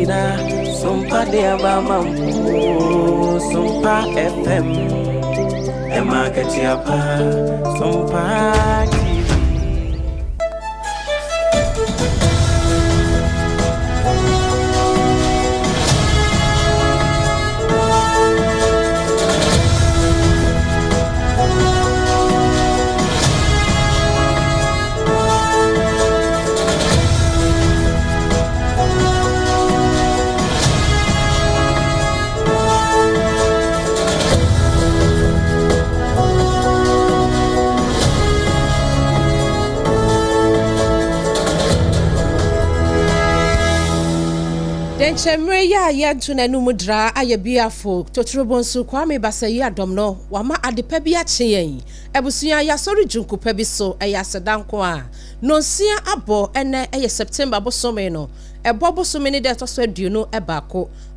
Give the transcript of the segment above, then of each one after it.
nyina Sompa de aba ama mo Sompa FM Ɛma akatua pa Sompa TV. Dɛnkyɛmmire yi a yɛnto n'anom dra ayɛ biafo totorobonsu Kwame Basayi Adɔm no, wama adepa bi akye yɛn. Abusua, yɛasɔre dwunku pa bi so, ɛyɛ aseda nko ara. Nonsia abɔ, ɛnnɛ yɛ September bosome no, ɛbɔ bosome ne da ɛtɔ so 21,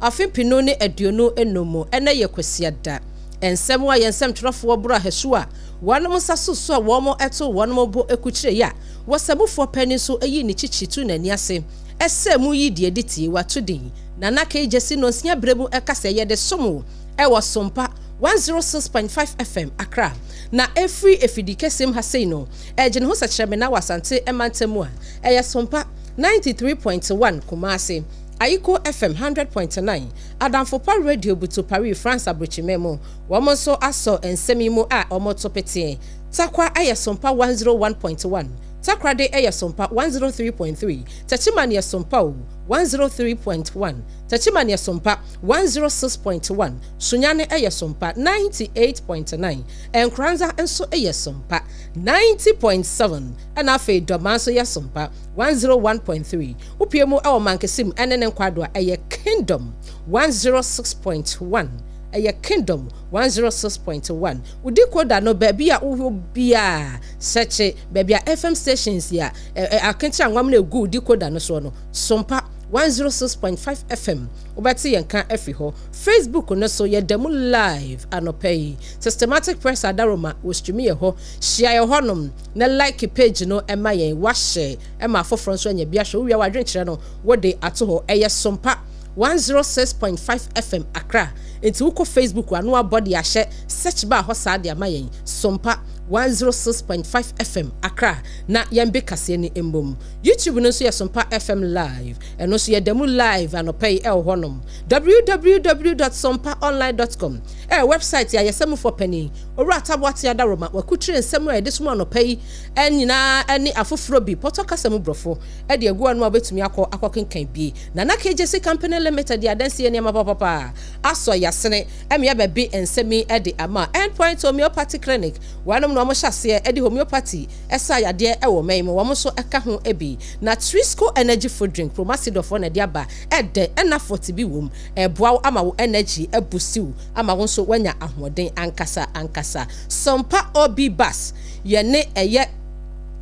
afe mpenu ne 25 mu, ɛnnɛ yɛ Kwasiada. Nsɛm a yɛn nsɛmtwerɛfoɔ Bora Hesua wɔnom nsa so so a wɔn to wɔnom bo kukyire yi a wɔsamufoɔ panin nso yii ne kyikyi too n'ani ase sɛ mu yi deɛ de tie wato din Nana Kay Gyasi nonsia berɛ mu ɛka sɛ yɛde som wo ɛwɔ Sompa 106.5 FM, Accra. Na ɛfiri afidi kɛseɛ mu ha sei no, ɛregye ne ho sɛkyerɛmena wɔ Asante mantam mu a, ɛyɛ Sompa 93.1 Kumasi, Ayiko FM 100.9, Adamfo Pa Radio Butu Paris, France abrokyiman mu. Wɔn nso asɔ nsɛm yi mu a wɔreto petee. Tarkwa yɛ Sompa 101.1, Takoradi yɛ Sompa 103.3, Techiman yɛ Sompa o 103.1, Techiman yɛ Sompa 106.1, Sunyani yɛ Sompa 98.9, Nkoranza nso yɛ Sompa 90.7 ɛna afei Dɔmaa nso yɛ Sompa 101.3. Wopue mu wɔ Mankesim ne ne nkwado a, ɛyɛ Kingdom 106.1, ɛyɛ Kingdom 106.1. Wo decoder no baabi a wowɔ biara, sɛkye baabi a FM stations yi a akenkyere anwam no egu wo decoder no soɔ no, Sompa 106.5 FM. Wobɛte yɛn nka afi hɔ. Facebook no so, yɛda mu live anɔpa yi. Systematic Press Adaroma, wɔ stream yɛ hɔ. Hyia yɛ hɔnom na like page no ma yɛn. Woahyɛ ma afoforɔ nso anya bi ahwɛ. Wowie a w'adwenkyerɛ no wode ato hɔ. Ɛyɛ Sompa 106.5 FM Accra. Nti wokɔ Facebook a na woabɔ de ahyɛ search bar hɔ saa de ama yɛn. Sompa 106.5 FM Accra na yɛmbe kaseɛ no mmom. YouTube no nso yɛ Sompa FM Live. Ɛno nso yɛda mu live anɔpa yi ɛwɔ hɔnom. www dot sompaonline dot com ɛyɛ wɛbsaet a yɛsɛmufoɔ panin, Owura Taboate Adaroma, wakutire nsɛm a yɛde som anɔpa yi nyinaa ne afoforɔ bi, pɔtɔ kasa mu borɔfo, de agu hɔnom a wobɛtumi akɔ akɔkenkan bi. Nana KJC Company Limited de adansie nneɛma papapapa asɔ yasene ɛmea bɛbe nsɛm yi de ama. Endpoint Homeopathy Clinic, wɔnom na wɔhyɛ aseɛ de homeopathy sa yadeɛ wɔ ɔman yi mu, wɔn nso ka ho bi. Na Trisco Energy Food Drink, Promasidɔfoɔ na ɛde aba, ɛdɛ ɛna fɔte bi wom, ɛboa wo ama wo energy abusti wo ama wo nso woanya ahoɔden ankasa ankasa. Sompa OB Bus, yɛne ɛyɛ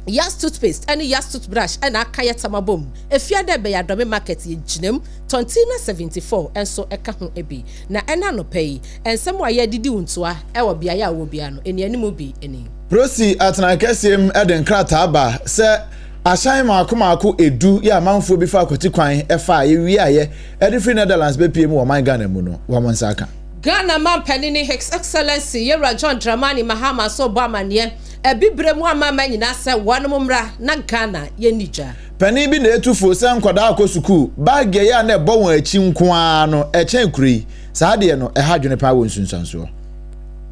Yas Toothpaste ɛne Yas Toothbrush ɛna aka yɛ tam abom. Efiada ɛbɛyɛ Adɔme Market yɛ gyinam, Tontina 74 nso ɛka ho bi. Na ɛna anɔpa yi, nsɛm a yɛredidi wo ntoa ɛwɔ beaeɛ a wowɔ biara no, anianimu bi ni. Prosi atenae kɛseɛ mu de nkrataa ba sɛ ahyɛn mmaako mmaako edu yɛ amanfoɔ bi fa akwati kwan fa a yɛwiaeɛ de firi Netherlands bɛpue mu wɔ ɔman Ghana mu no, wɔn nsa aka. Ghana Manpanini His Excellency Yewura John Dramani Mahama nso rebɔ amaneɛ Abibire mu amanaman nyinaa sɛ wɔnom mmra na Ghana yɛnni dwa. Panin bi na etu fo sɛ nkwadaa kɔ sukuu, bag a na ɛbɔ wɔn akyi nko ara no, ɛkyɛn kuro yi. Saa adeɛ no, ɛha adwene paa wɔ nsunsuansoɔ.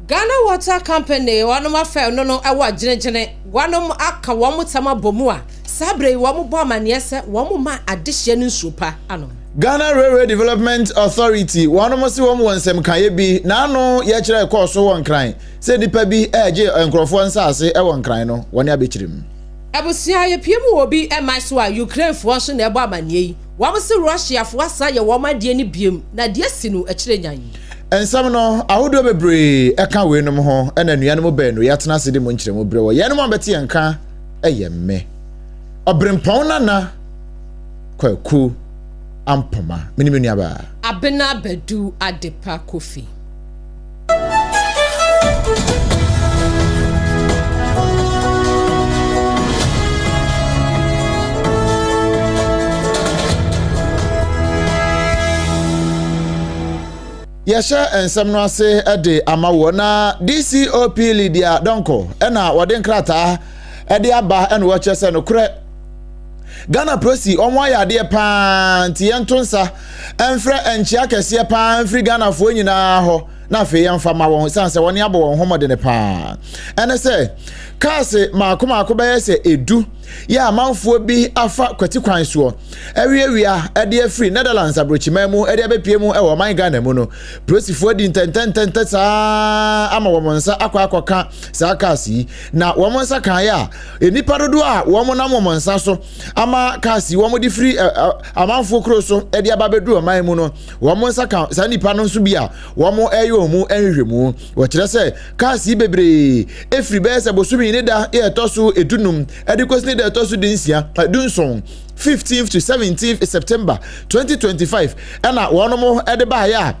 Ghana Water Company wɔnom afɛ no no wɔ gyene-gyene, wɔnom aka wɔn tam abɔ mu a saa berɛ yi wɔn bɔ amaneɛ sɛ wɔn ma adehyeɛ no nsuo pa anom. Ghana Railway Development Authority wɔnom se wɔn wɔ nsɛmkaeɛ bi n'ano yɛkyerɛ ɛkɔɔ so wɔ Nkran sɛ nnipa bi regye nkorɔfoɔ nsaase wɔ Nkran no wɔne abɛkyire mu. Abusua yɛpue mu wɔ obi man so a Ukraine foɔ nso na ɛbɔ amaneɛ yi. Wɔn se Russia foɔ asan ayɛ wɔn adeɛ no biom na deɛ asi no akyire nyan. Nsɛm no ahodoɔ bebree ka weinom ho na anuanom baanu yi atena ase de mu nkyerɛmu brɛ wɔ yɛnom a bɛte yɛn nka yɛ me Ɔberempɔn Nana Kwaku Ampoma me ne me nuabaa. Abena Badu Adepa Kofi. Yɛhyɛ nsɛm no ase de ama woɔ na DCOP Lydia Donkor na wɔde nkrataa de aba na wɔkyerɛ sɛ nokorɛ Ghana Prosi wɔn ayɛ adeɛ paa nti yɛnto nsa mfrɛ nkyea kɛseɛ paa mfiri Ghanafoɔ nyinaa hɔ na afei yɛmfa ma wɔn sane sɛ wɔne abɔ wɔn ho mmɔdene paa. Ɛne sɛ kaase maako maako bɛyɛ sɛ edu yɛ amanfoɔ bi afa kwati kwan soɔ awiawia de afiri Netherlands aburokyiman mu de abɛpie mu wɔ ɔman Ghana mu no, polisifoɔ di ntɛntɛntɛntɛ saa ama wɔn nsa akɔ akɔka saa cars yi. Na wɔn nsa kaeɛ a, nnipa dodoɔ a wɔn nam wɔn nsa so ama cars yi wɔn de firi amanfoɔ kuro so de aba abɛduru ɔman mu no, wɔn nsa ka saa nnipa no nso bi a wɔn reyɛ wɔn mu nhwehwɛmu. Wɔkyerɛ sɛ cars yi bebree efiri bɛyɛ sɛ bosome ne da yɛ ɛtɔ so edunum de kɔsi ne da ɛtɔ so dunsia dunson 15th to 17th September 2025 ɛna wɔn de baeɛ a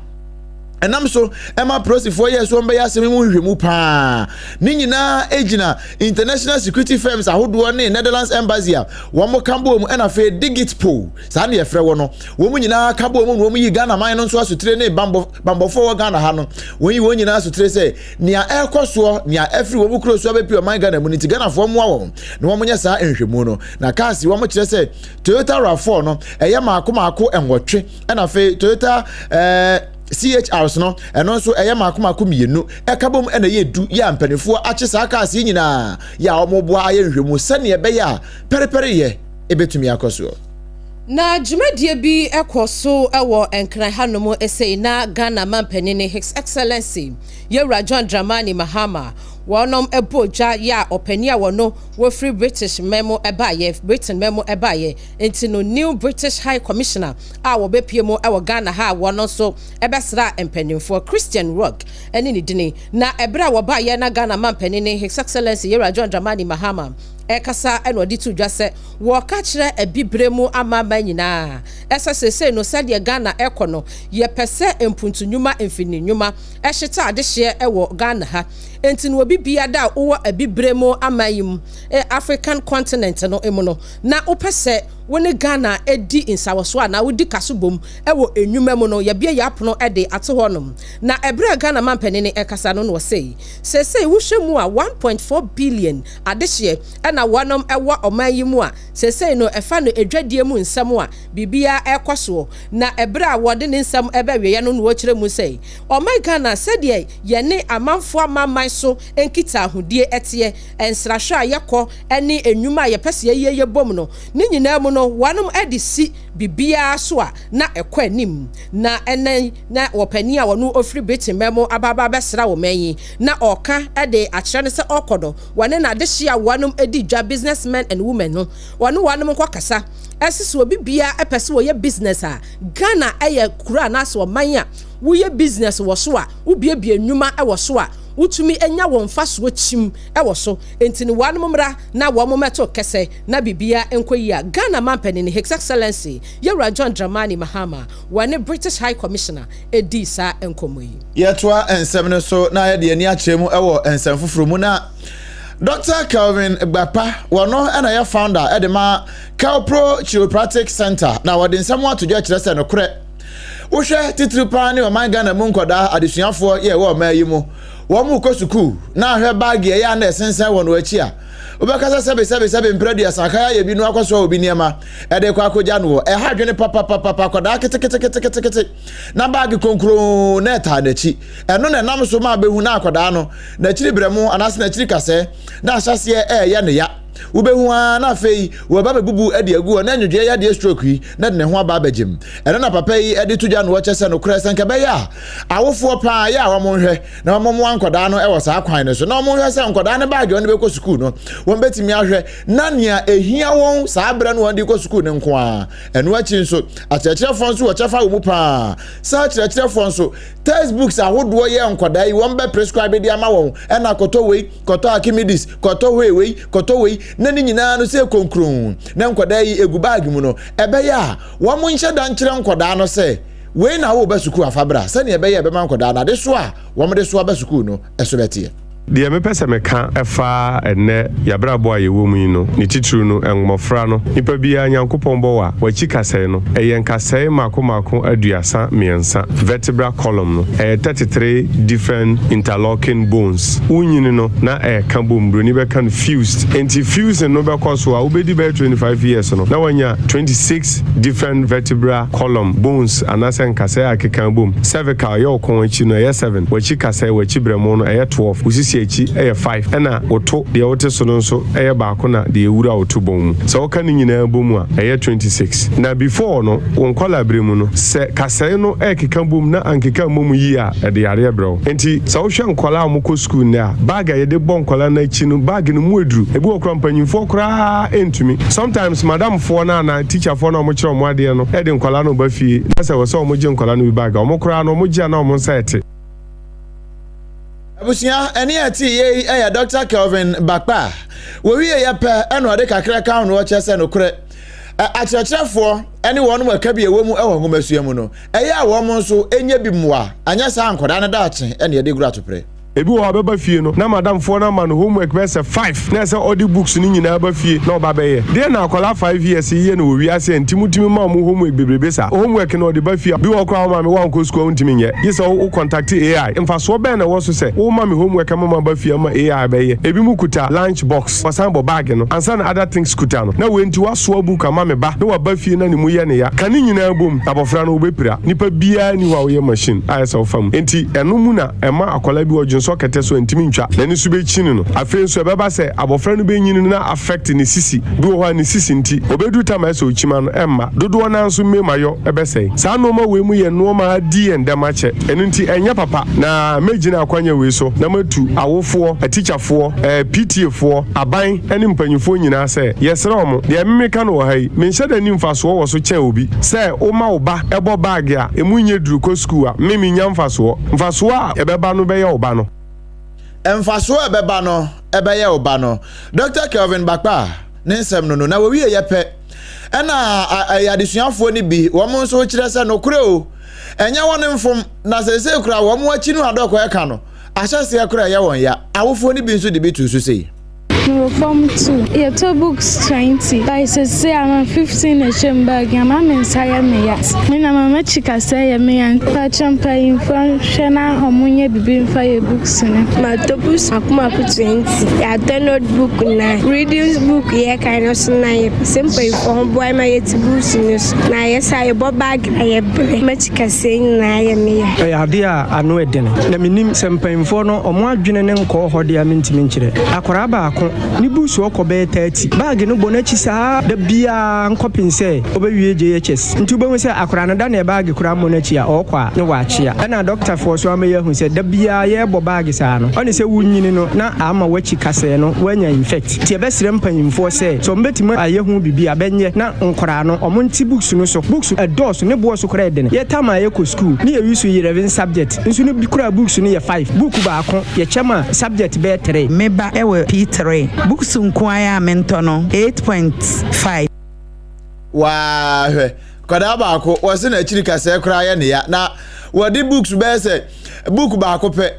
ɛnam so ɛma polisifoɔ yɛ so wɔn bɛyɛ asɛm mu nhwehwɛmu paa. Ne nyinaa gyina international security firms ahodoɔ ne Netherlands Embassy a wɔn ka bɔ mu, ɛna afei Digitpol, saa ne yɛfrɛ wɔ no, wɔn nyinaa ka bɔ mu na wɔn yi Ghana man no nso asotire ne bambɔ bambɔfoɔ wɔ Ghana ha no, wɔn yi wɔn nyinaa asotire sɛ nea ɛrekɔ soɔ, nea ɛfiri wɔn kuro so abɛpie ɔman Ghana mu no nti, Ghanafoɔ mmoa wɔn na wɔn nyɛ saa nhwehwɛmu no. Na cars wɔn kyerɛ sɛ Toyota RAV4 no ɛyɛ maako maako 8, ɛna afei Toyota CHRs no, ɛno nso ɛyɛ maako maako 2, ɛka bom ɛna ɛyɛ 10. Yɛ a mpanimfoɔ akye saa cars yi nyinaa yɛ a wɔn boa ayɛ nhwehwɛmu sɛnea ɛbɛyɛ a pɛrepɛre yɛ ebɛtumi akɔ soɔ. Na dwumadie bi kɔ so wɔ Nkran hanom sei na Ghana manpanin, His Excellency Yɛwura John Dramani Mahama, wɔnom bɔ dwa yɛ a ɔpanin a wɔno wɔfiri British man mu baeɛ, Britain man mu baeɛ, nti no new British High Commissioner a wɔbɛpie mu wɔ Ghana ha a wɔno nso bɛsra mpanimfoɔ, Christian Rogg ne ne dini. Na ɛberɛ a wɔbaeɛ na Ghana manpanin, His Excellency Yɛwura John Dramani Mahama, ɛkasa na ɔde to dwa sɛ wɔka kyerɛ Abibire mu amanaman nyinaa ɛsɛ seesei no sɛdeɛ Ghana ɛkɔ no, yɛpɛ sɛ mpuntu nnwuma, mfini nnwuma ɛhyeta adehyeɛ ɛwɔ Ghana ha. Enti no obi biada a wowɔ Abibire mu aman yi mu, African continent no mu no, na wopɛ sɛ wo ne Ghana di nsawɔsoɔ anaa wodi kaso bom wɔ nnwuma mu no, yɛabue yɛn apono de ato hɔ nom. Na ɛberɛ a Ghana manpanin rekasa no na ɔsei, seesei wohwɛ mu a 1.4 billion adehyeɛ na wɔnom wɔ ɔman yi mu a seesei no ɛfa no adwadie mu nsɛm a biribiara ɛrekɔ soɔ. Na ɛberɛ a wɔde ne nsɛm reba awieɛ no na wɔkyerɛ mu sɛ ɔman Ghana sɛdeɛ yɛne amanfoɔ amanaman so nkitaahodie teɛ, nsrahwɛ a yɛkɔ ne nnwuma a yɛpɛ sɛ yɛyɛ yɛbom no, ne nyinaa mu no wɔnom de si biribiara so a na ɛkɔ anim. Na ɛnɛ yi na ɔpanin a ɔno ɔfiri Britain man mu aba aba abɛsra ɔman yi na ɔreka de akyerɛ no sɛ ɔrekɔ no wɔne n'adehye a wɔnom di dwa, business men and women no, wɔne wɔnom nkɔ kasa. Ɛse sɛ obi biara pɛ sɛ ɔyɛ business a, Ghana yɛ kuro anaasɛ ɔman a woyɛ business wɔ so a, wobiebie nnwuma wɔ so a, wotumi nya wɔn mfasoɔ kyim wɔ so. Enti no wɔnom mmra na wɔn mmɛto kɛsɛ na biribiara nkɔ yie a, Ghana manpanin His Excellency Yɛwura John Dramani Mahama wɔne British High Commissioner dii saa nkɔmmɔ yi. Yɛtoa nsɛm no so na yɛde ani akyerɛ mu wɔ nsɛm foforɔ mu na Dr. Kelvin Gbakpa, wɔno na yɛ founder de ma Kelpro Chiropractic Center, na wɔde nsɛm ato dwa kyerɛ sɛ nokorɛ wohwɛ titiri paa ne ɔman Ghana mu nkɔdaa adesuafoɔ yɛ ɛwɔ ɔman yi mu, wɔn kɔ sukuu na ahwɛ baage ɛyɛ a na ɛsensɛn wɔn akyi a, wobɛka sɛ sɛbe sɛbe sɛbe mprɛ aduasa aka ayɛ bi no akɔsoa obi nneɛma ɛde kɔ akɔgya no wɔ ɛha adwene papapapapa. Akɔdaa keteketeketekete na baage konkroo na ɛtaa n'akyi, ɛno na ɛnam so ma bɛhu na akɔdaa no n'akyiri brɛmo anaasɛ n'akyiri kasɛɛ na ahyɛseɛ ɛɛyɛ ne ya. Wobɛhu ara na afei wɔba bɛbubu de agu hɔ na nnwodwoeɛ yadeɛ stroke yi na de ne ho aba abɛgyem. Ɛno na papa yi de to dwa no wɔkyɛ sɛ nokorɛ sɛ nka ɛbɛyɛ a awofoɔ paa yɛ a wɔn nhwɛ na wɔn mmoa nkɔdaa no wɔ saa kwan no so na wɔn nhwɛ sɛ nkɔdaa no baage wɔn de bɛkɔ sukuu no, wɔn bɛtumi ahwɛ na nea ehia wɔn saa berɛ no wɔn de kɔ sukuu no nko ara. Ɛno akyi nso, akyerɛkyerɛfoɔ nso wɔ kyɛfa wɔ mu paa. Saa akyerɛkyerɛfoɔ nso, textbooks ahodoɔ yɛ nkɔdaa yi wɔn bɛ prescribe de ama wɔn, ɛna kɔtɔ wei, kɔtɔ Archimedes, kɔtɔ wei wei, kɔtɔ wei, na ne nyinaa no sɛ konkron na nkɔdaa yi egu baage mu no, ɛbɛyɛ a wɔn nhyɛ da nkyerɛ nkɔdaa no sɛ wei na wɔba sukuu afa bra, sɛnea ɛbɛyɛ ɛbɛma nkɔdaa no adesoa a wɔn de soa ba sukuu no ɛso bɛteɛ. Deɛ mepɛ sɛ meka fa ɛnnɛ y'abrabɔ a yɛwɔ mu yi no, ne titiriw no, mmɔfra no, nipa biara Nyankopɔn bɔ wo a, w'akyi kasɛe no, ɛyɛ nkasɛe mmaako mmaako 33, vertebral column no, ɛyɛ 33 different interlocking bones. Wonyini no, na ɛreka bom, buroni bɛka no fused. Enti fusing no bɛkɔ so a, wobɛdi bɛyɛ 25 years no, na wanya 26 different vertebral column bones anaasɛ nkasɛe a ɛkeka bom. Cervical, ɛyɛ wo kɔn akyi no, ɛyɛ seven, w'akyi kasɛe, w'akyi berɛmo no, ɛyɛ 12, wo sisi akyi yɛ five, ɛna wo to, deɛ wote so no nso yɛ baako na deɛ ɛwura wo to bɔn mu. Sɛ woka ne nyinaa bɔ mu a, ɛyɛ 26. Na before no, wo nkwadaa-berɛ mu no, sɛ kasɛe no rekeka bom na ankeka ammɔ mu yie a, ɛde yareɛ brɛ wo. Enti sɛ wohwɛ nkwadaa a wɔkɔ sukuu nnɛ a, bag a yɛde bɔ nkwadaa no akyi no, bag no mu aduru. Ebi wɔ koraa mpanyinfoɔ koraa ntumi. Sometimes madamfoɔ no anaa teacherfoɔ no a wɔkyerɛ wɔn adeɛ no de nkwadaa no ba fie na sɛ ɛwɔ sɛ wɔgye nkwadaa no bi bag a, wɔn koraa no wɔgye a na wɔn nsa ɛte. Abusua, ɛne a ɛte yei yɛ Dɔkta Kelvin Bakpa. Wɔwieeɛ pɛ ɛna ɔde kakra ka ho na ɔkyerɛ sɛ nokorɛ akyerɛkyerɛfoɔ ne wɔn mu ɛka bi ɛwɔ mu wɔ nwomasua mu no, ɛyɛ a wɔn nso nyɛ bi mmoa, anyɛ saa a nkwadaa no daakye na yɛde goro atoprɛ. Ebi wɔ hɔ a ɔbɛba fie no na madamfoɔ no ama no homework bɛyɛ sɛ five na ɛsɛ ɔde books no nyinaa ba fie na ɔba bɛyɛ. Deɛn na akwadaa 5 years yi yɛ no wɔ wiase a nti motumi ma wɔn homework bebrebe saa? Homework no ɔde ba fie a, bi wɔ hɔ koraa a wo maame woankɔ sukuu a wontumi nyɛ gye sɛ wo contact AI. Mfasoɔ bɛn na ɛwɔ so sɛ woma me homework ama maba fie ama AI abɛyɛ? Ebinom kuta lunch box, wɔsan bɔ bag no ansa na other things kuta no. Na wei nti woasoa book ama me ba na waba fie na ne mu yɛ no ya. Ka ne nyinaa bom, abɔfra no wobɛpira. Nipa biara nni hɔ a woyɛ machine a ɛsɛ sɛ wofa mu. Enti ɛno mu na ɛma akwadaa bi wɔ dwonsɔ kɛtɛ so a ntumi ntwa, n'ani so bɛkyini no. Afei nso ɛbɛba sɛ abɔfra no bɛnyini no na affect ne sisi. Bi wɔ hɔ a ne sisi nti, ɔbɛduru tam a ɛsɛ sɛ ɔkyima no, ɛmma. Dodoɔ no ara nso mmemayɔ bɛsɛe. Saa nnoɔma wei mu yɛ nnoɔma a adi yɛn dɛm akyɛ. Ɛno nti ɛnyɛ papa. Na mɛgyina akwanya wei so na matu awofoɔ, atikyafoɔ, PTA foɔ, aban ne mpanyinfoɔ nyinaa sɛ, yɛsrɛ wɔn, deɛ memeka no wɔ ha yi, menhyɛ da nni mfasoɔ wɔ so kyɛn obi. Sɛ woma wo ba bɔ bag a ɛmu nyɛ duru kɔ sukuu a, me mennya mfasoɔ. Mfasoɔ a ɛbɛba no bɛyɛ wo ba no. Mfasoɔ a ɛbɛba no bɛyɛ wo ba no. Dɔkta Kelvin Bakpa ne nsɛm no no, na wɔwieeɛ pɛ ɛna ɛyɛ adesuafoɔ no bi wɔn nso kyerɛ sɛ nokorɛ o, ɛnyɛ wɔn mfom, na seesei koraa wɔn akyi no adɔkɔ ɛka no, ahyɛseɛ koraa ɛyɛ wɔn ya. Awofoɔ no bi nso de bi too so sei. Mewɔ form two. Yɛtɔ books 20 but sesei ama 15 na ɛhyɛ me bag mu ama me nsa yɛ me ya. Me na ma m'akyi kasa yɛ me ya. Mpakyɛ mpanyinfoɔ nhwɛ na ɔmo nyɛ bibi mfa yɛ books no. Matɔ books mako mako 20. Yɛatɔ notebook nine. Reading book yɛkan no so na yɛpɛ sɛ mpanyinfoɔ ho boa ma yɛte books no so. Na ayɛ saa yɛbɔ bag na yɛbrɛ. M'akyi kaseɛ nyinaa yɛ me ya. Ɛyɛ adeɛ a ano ɛdene. Na menim sɛ mpanyinfoɔ no ɔmo adwene no nkɔɔ hɔ deɛ a mentumi nkyerɛ. Akwadaa baako, ne bus ɔkɔ bɛyɛ 30. Bag no bɔ n'akyi saa da biara nkɔpen sɛ ɔbɛwie JHS. Nti wobɛhu sɛ akwadaa no da ne bag koraa mmɔ n'akyi a, ɔɔkɔ a ne wakyea. Ɛna dɔktafoɔ nso ama yɛahu sɛ da biara yɛɛbɔ bag saa no, ɔne sɛ wonyini no na ama w'akyi kasɛɛ no woanya infect. Nti yɛbɛsrɛ mpanyinfoɔ sɛ, sɛ wɔbɛtumi ayɛ ho biribi a, bɛnyɛ na nkwadaa no wɔn nte books no so. Books ɛdɔɔso, ne boɔ so koraa ɛdene. Yɛ time a yɛkɔ school ne yɛ use 11 subject nso no bi koraa books no yɛ five. Book baako yɛkyɛ ma subject bɛyɛ three. Me ba wɔ P3. Books nko ara a mentɔ no 8.5. Waa hwɛ, kwadaa baako wɔse n'akyiri kasɛɛ koraa yɛ ne ya na wɔde books bɛyɛ sɛ book baako pɛ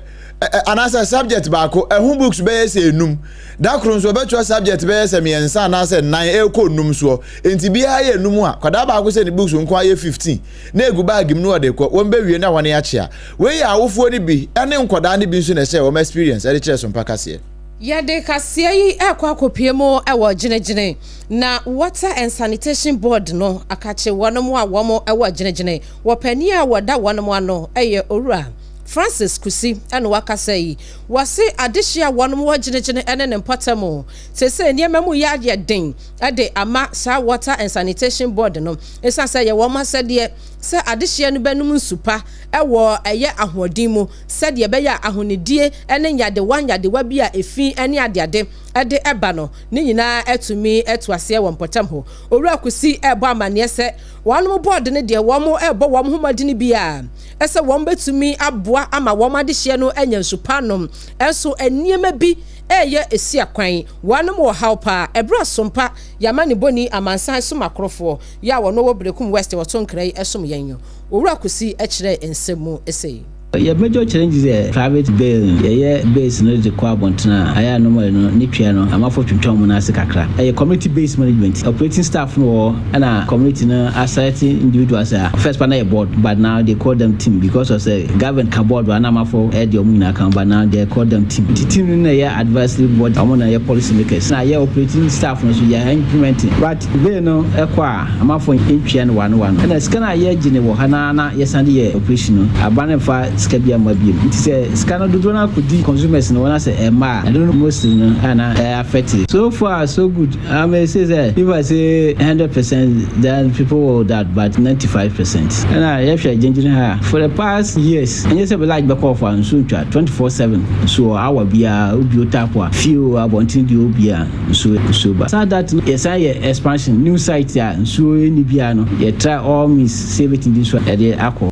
anaasɛ subject baako ɛho books bɛyɛ sɛ enum da koro nso wɔbɛtwerɛ subject bɛyɛ sɛ mmiɛnsa anaasɛ nnan ɛrekɔ enum soɔ nti biara yɛ enum a kwadaa baako sɛ ne books nko ayɛ 15 na egu baagi mu na wɔde kɔ wɔn bɛwie na wɔn akyea wei yɛ awofoɔ no bi ɛne nkwadaa no bi nso na ɛhyɛ wɔn experience ɛde kyerɛ so mpa kaseɛ. Yɛde kaseɛ yi rekɔ akɔpue mu wɔ Gyinagyina na Water and Sanitation Board no akakye wɔnom a wɔn wɔ Gyinagyina wɔ panin a wɔda wɔnom ano yɛ Owura Francis Kusi na wakasa yi. Wɔse adehye a wɔnom wɔ Gyinagyina ne ne mpɔtam seesei nneɛma mu yɛ ayɛ den de ama saa Water and Sanitation Board no esiane sɛ ɛyɛ wɔn asɛdeɛ sɛ adehyeɛ no bɛnom nsu pa wɔ ɛyɛ ahoɔden mu sɛdeɛ ɛbɛyɛ a ahonidie ne nyadewa nyadewa bi a efi ne adeade de ba no, ne nyinaa atumi atu aseɛ wɔ mpɔtam hɔ. Owura Kusi rebɔ amanneɛ sɛ wɔn bɔɔde no deɛ wɔrebɔ wɔn ho mmɔden biara sɛ wɔbɛtumi aboa ama wɔn adehyeɛ no anya nsu pa anom, nso nneɛma bi reyɛ asi akwan. Wɔnom wɔ haw paa. Ɛberɛ a Sompa Yamanibɔni amansan som akorofoɔ yɛ a wɔn wɔ Berekum West wɔto nkra yi som yɛn. Owura Kusi kyerɛɛ nsɛm mu sei. Yɛ major challenges yɛ private bail no, yɛyɛ bails no de kɔ abɔnten a, ayɛ a normally no ne tua no amanfoɔ twentwɛn wɔn nan ase kakra. Ɛyɛ community based management, operating staff no wɔ hɔ ɛna community no aselect individuals a first pa na yɛ board but now they call them team because of sɛ government ka board a na amanfoɔ ɛde wɔn nyinaa ka ho but now they call them team. Nti team no na ɛyɛ advisory body, wɔn na ɛyɛ policy makers na yɛ operating staff no nso yɛ implementing but bail no ɛkɔ a Amanfoɔ ntwea no wano wano. Ɛna sika no a yɛgye no wɔ ha no ara na yɛsan de yɛ operation no. Aban no mfa sika biara mma biom. Nti sɛ sika no dodoɔ no ara kɔdi consumers no hɔ na sɛ ɛmma a, ɛno no mostly no a na ɛ affect. So far so good. I may say sɛ if I say 100% then people will doubt but 95%. Ɛna yɛhwɛ Gyengyene ha a, for the past years ɛnyɛ sɛ light bɛkɔ off a nsuo ntwa 24/7 nsuo wɔ hour biara wobue tap a fie oo abɔntene deɛ oo biara. Nsuo nsuo ba. Saa that no yɛsan yɛ expansion new site a nsuo nni biara no yɛ try all means sɛ yɛbɛtumi de nsuo ɛde akɔ.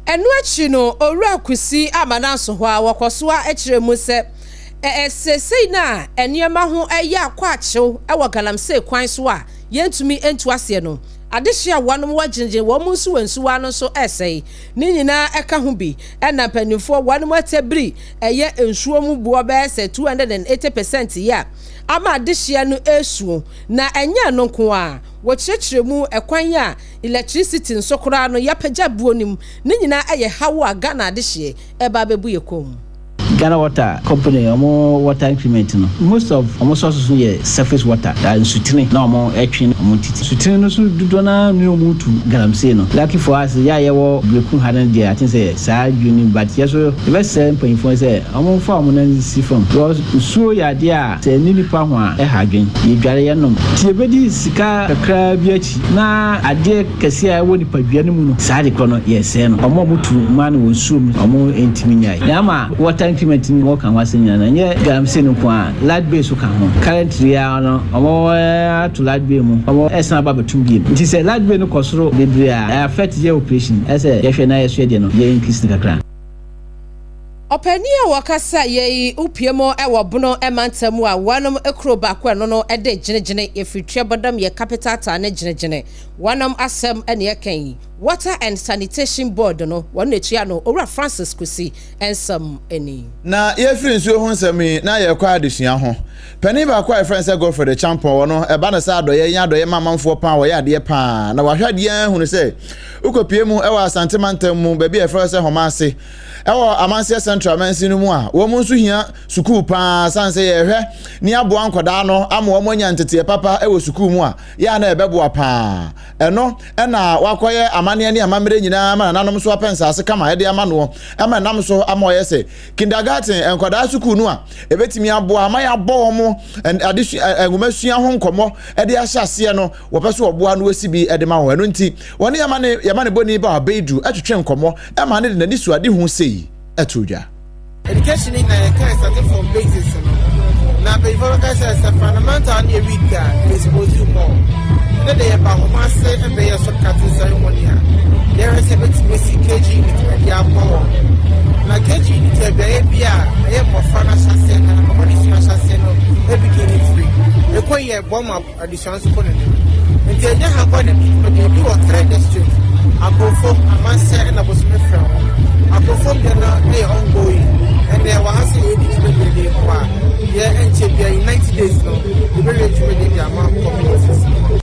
Ɛno akyi no, Owura Kusi amma no anso hɔ ara, wɔkɔ so ara kyerɛ mu sɛ, Ɛ seesei no a nneɛma ho reyɛ akɔ akyew wɔ galamsey kwan so a yɛntumi ntu aseɛ no, adehye a wɔnom wɔ gyinagyina wɔn nsuwansuwa ano nso resɛe. Ne nyinaa ka ho bi na mpanimfoɔ wɔnom atabiri ɛyɛ nsuo mu boɔ bɛyɛ sɛ 280 percent yi a ama adehyeɛ no resuo. Na ɛnyɛ ɛno nko ara, wɔkyerɛkyerɛ mu ɛkwan a electricity nso koraa no yɛapagya buo no mu. Ne nyinaa ɛyɛ haw a Ghana adehyeɛ ɛreba abɛbu yɛ kɔn mu. Ghana water company ɔmo water increment no most of ɔmo sources no yɛ surface water nsutene na ɔmo ɛtwe ɔmo titi nsutene no so dodoɔ no ara ne ɔmo tu galamsey no lucky for us yɛ a yɛwɔ Berekum ha no deɛ I think sɛ saa adwene no but yɛ so yɛbɛsrɛ mpanyinfoɔ no sɛ ɔmo nfa ɔmo nan nsi fam because nsuo yɛ adeɛ a sɛ ɛnni nipa ho a ɛha adwene yɛdware yɛnom nti yɛbɛdi sika kakraa bi akyi na adeɛ kɛseɛ a ɛwɔ nipadua no mu no, saa ade korɔ no yɛresɛe no. Wɔn a wɔtu mmaa no wɔ nsuo mu no, wɔn ntumi nnyae. Nea ama water increment no wɔka ho asɛm nyinaa no, ɛnyɛ galamsey no nko ara, light bill nso ka ho. Currently ara no, wɔato light bill mu, wɔresan aba abɛtom bio. Nti sɛ light bill no kɔ soro bebree a, ɛ affect yɛn operation. Ɛsɛ sɛ yɛhwɛ na yɛso yɛn deɛ no, yɛ increase no kakra. Ɔpanin a wɔkasa yei wopue mu wɔ Bono mantam mu a wɔnom kuro baako ɛno no de Gyenegyene yɛfiri Tuabɔdam yɛ capital town ne Gyenegyene wɔnom asɛm ne ɛka yi Water and Sanitation Board no wɔn na ɛtua ano Owura Francis Kusi nsɛm ni. Na yɛfiri nsuo ho nsɛm yi na yɛrekɔ adesua ho. Panin baako a yɛfrɛ no sɛ Godfred Acheampong, ɔno ɛba no sɛ adɔeɛ nyɛ adɔeɛ ma amanfoɔ paa, ɔyɛ adeɛ paa. Na wahwɛ adeɛ ara hunu sɛ wokɔpue mu wɔ Asante mantam mu baabi a yɛfrɛ hɔ sɛ Homase wɔ Amanseɛ Central mansin no mu a, wɔn nso hia sukuu paa sane sɛ yɛhwɛ ne aboa nkwadaa no ama wɔn anya nteteɛ papa wɔ sukuu mu a, yɛ a na ɛbɛboa paa. Ɛno na wakɔyɛ amanneɛ ne amammerɛ nyinaa ma nananom nso apɛ nsaase kama de ama noɔ ma ɛnam so ama ɔyɛ sɛ kindergarten nkwadaa sukuu no a ɛbɛtumi aboa ama yɛabɔ wɔn adesua nwomasua ho nkɔmmɔ de ahyɛ aseɛ no wɔpɛ so wɔboa no wɔsi bi de ma wɔn. Ɛno nti wɔne yɛma ne bɔni ba Abeidu twetwe nkɔmmɔ ma ne de n'ani so ade hu sei to dwa. Education ni na yɛka starting from basics no na mpanyinfoɔ bɛka sɛ sɛ fundamental no yɛ weak a it expose you more ɛnɛ de yɛba homa ase ɛbɛyɛ so cutting ceremony a yɛhwɛ sɛ ɛbɛtumi asi KG unit ɛde aboa wɔn na KG unit yɛ beaeɛ bi a ɛyɛ mmɔfra no ahyɛseɛ no wɔn adesua ahyɛseɛ no ɛbigin firi ɛkɔ yɛ bɔ ma Adesua nso kɔ n'anim. Nti ɛnyɛ ha nko na mede ebi wɔ three district, Akorofom, Amansɛ ɛna Bosome frɛ ho. Akorofom deɛ no ɛyɛ ongoing. Ɛnɛ wɔ ha sɛ yɛdi dwumadie de kɔ a, yɛ ɛnkyɛ bia in 90 days no, yɛbɛwie dwumadie de ama communities.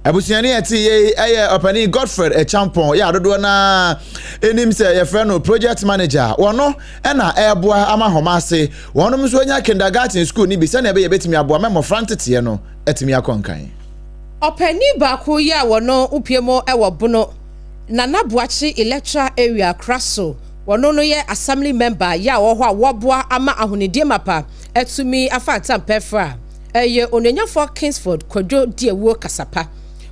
Abusuani a ɛte yei yɛ ɔpanin Godfred Acheampong yɛ a dodoɔ no ara nim sɛ yɛfrɛ no project manager. Wɔno na ɛreboa ama Homa ase wɔnom nso anya kindergarten school no bi sɛnea ɛbɛyɛ ɛbɛtumi aboa ma mmɔfra nteteɛ no atumi akɔ nkan. Ɔpanin baako yi a wɔno wopue mu wɔ Bono, Nana Boakye Electoral Area, Kraso, wɔno no yɛ Assembly Member yɛ a ɔwɔ hɔ a wɔboa ama ahonidie mapa atumi afa ntampɛfra. Ɛyɛ Onuonyafoɔ Kingsford Kwadwo Diawuo Kasapa.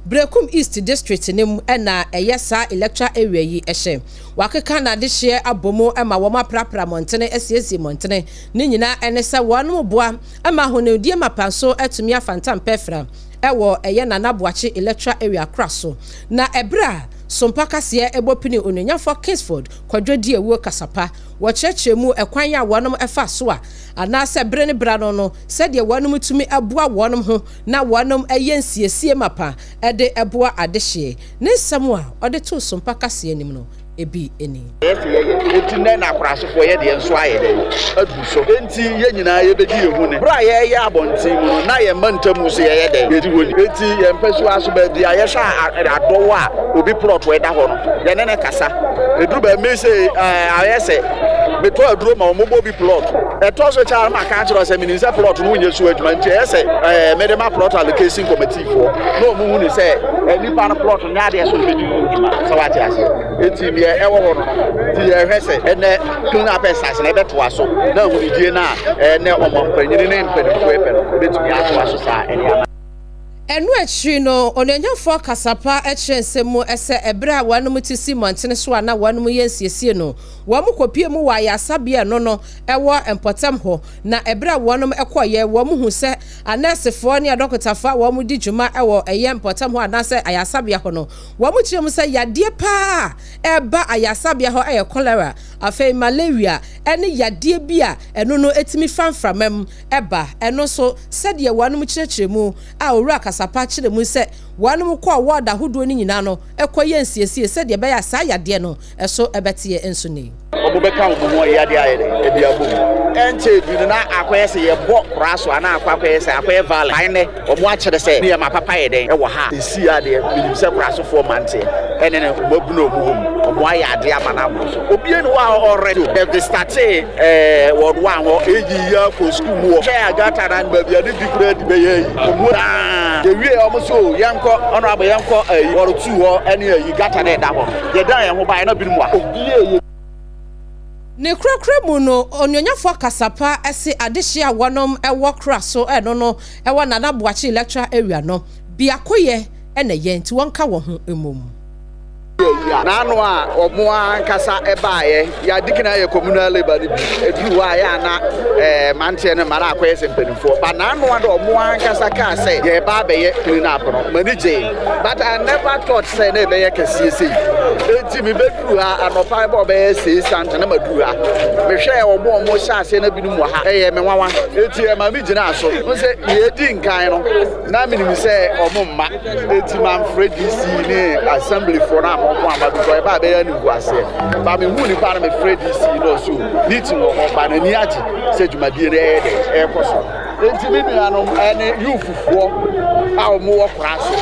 Berekum East District no mu na ɛyɛ saa electoral area yi hyɛ. Wɔakeka n'adehyeɛ abɔ mu ma wɔaprapra mmɔntene asiesie mmɔntene. Ne nyinaa ne sɛ wɔboa ma ahonidie mapa nso atumi afa ntampɛfra wɔ ɛyɛ Nana Boakye electoral area kora so. Na ɛberɛ a Sompa kaseɛ bɔ pini Onuonyafoɔ Kingsford Kwadwo Diawuo Kasapa, wɔkyerɛkyerɛ mu ɛkwan a wɔn fa so a anaasɛ bere ne bere ano no, sɛdeɛ wɔnom tumi boa wɔnom ho na wɔnom yɛ nsiesie mapa de boa adehyeɛ. Ne nsɛm a ɔde too Sompa kaseɛ anim no. Ebi ni. Ɛyɛ sɛ yɛyɛ. Enti nnɛ na akorasofoɔ yɛ deɛ nso ayɛ dɛn? Aduru so. Enti yɛn nyinaa yɛbɛdi yɛn ho ni. Berɛ a yɛreyɛ abɔnten mu no, na yɛn mma ntam nso yɛyɛ dɛn? Yɛdi hɔ ni. Enti yɛn mpasua so baabi a yɛhwɛ a adɔw a obi plɔt da hɔ no, yɛne no kasa. Ɛduru baabi me sei ɛɛ ayɛ sɛ metɔ aduro ma wɔn bɔ bi plɔt. Ɛtɔ so kyɛ a na maka akyerɛ sɛ menim sɛ plɔt no wonyɛ so adwuma nti ɛyɛ sɛ ɛɛ mede ma plɔt allocation committee foɔ na wɔn hu ne sɛ nipa no plɔt nyɛ adeɛ sɛ ɔbɛdi ho dwuma sɛ wate aseɛ enti deɛ ɛwɔ hɔ no nti yɛhwɛ sɛ ɛnɛ clean up exercise na ɛbɛtoa so na ahunidie no a ɛnɛ ɔmampanyini ne mpanimfoɔ ɛpɛ no ɛbɛtumi atoa so saa ɛne ama. Ɛno akyiri no, Onuonyamfoɔ Kasapa kyerɛɛ nsɛm mu sɛ ɛberɛ a wɔnom te si mmɔntene so a na wɔnom yɛ nsiesie no, wɔn kɔpie mu wɔ ayaresabea ɛno no wɔ mpɔtam hɔ, na ɛberɛ a wɔnom kɔeɛ, wɔn huu sɛ Anɛɛsefoɔ ne adɔkotafoɔ a wɔdi dwuma wɔ ɛyɛ mpɔtam hɔ anaasɛ ayaresabea hɔ no, wɔkyerɛ mu sɛ yadeɛ pa ara a ɛreba ayaresabea hɔ yɛ kɔlera, afei malaria ne yadeɛ bi a ɛno no ɛtumi fa mframa mu ba. Ɛno nso, sɛdeɛ wɔnom kyerɛkyerɛ mu a Owura Kasapa kyerɛ mu sɛ wɔnom kɔɔ wɔɔd ahodoɔ no nyinaa no kɔyɛ nsiesie sɛdeɛ ɛbɛyɛ a saa yadeɛ no ɛso bɛteɛ nso ni. Wɔbɛka wɔn ho ayɛ adeɛ ayɛ dɛn ɛde abɔ mu. Ɛnkyɛɛ bi no na akɔyɛ sɛ yɛbɔ koraa so anaa akɔ akɔyɛ sɛ akɔyɛ violent. Kan nnɛ wɔn akyerɛ sɛ nneɛma papa yɛ dɛn ɛwɔ ha a ɛsii adeɛ. Menim sɛ korasofoɔ mmanteɛ ɛne ne mmabunu a wɔwɔ mu wɔn ayɛ adeɛ ama no aboro so. Obiara nni hɔ a ɔrɛ yɛde startee ɛɛ ward one hɔ ɛyi yɛ akɔ sukuu mu hɔ. Hwɛ Agatha na baabi a ne di koraa di bɛyɛ ayi. Wɔn daa yɛwie wɔn so yɛnkɔ honorable yɛnkɔ ɛyi ward two hɔ ɛne ɛyi gutter na ɛda hɔ no. Yɛdan yɛn ho baeɛ na binom wɔ ha. Obiara yɛ. Ne korakora mu no, Onuonyafoɔ Kasapa se adehyeɛ a wɔnom wɔ kora so ɛno no wɔ Nana Boakye Electoral Area no, biakoyɛ na ɛyɛ nti wɔnka wɔn ho mmom. N'ano a wɔn ankasa baeɛ, yɛadi kan ayɛ communal labour no bi, ɛduru hɔ a yɛ a na eh, mmeranteɛ no mma no akɔyɛ sɛ mpanimfoɔ, but n'ano a dɛ wɔn ankasa kaa sɛ yɛreba abɛyɛ clean up no, m'ani gyee, but I never thought sɛ na ɛbɛyɛ kɛseɛ sei. Enti mebɛduru ha anɔpa bɛ ɔbɛyɛ sei something na maduru ha. Mehwɛɛ wɔn a wɔhyɛ aseɛ na binom wɔ ha, ɛyɛ me nwanwa. Enti ɛma me gyinaa so. Wohu sɛ deɛ ɛdi nkan no, na menim sɛ wɔn mma. Enti mamfrɛ DC ne assemblyfoɔ no amma wɔn amma because ɛba a ɛbɛyɛ animguaseɛ. Ba mehuu nipa no mefrɛ DC na ɔse o, meeting wɔ hɔ, ba n'ani agye sɛ dwumadie no ɛyɛ dɛn, ɛrekɔ so. Enti me nuanom ne Yuffoɔ a wɔwɔ koraa so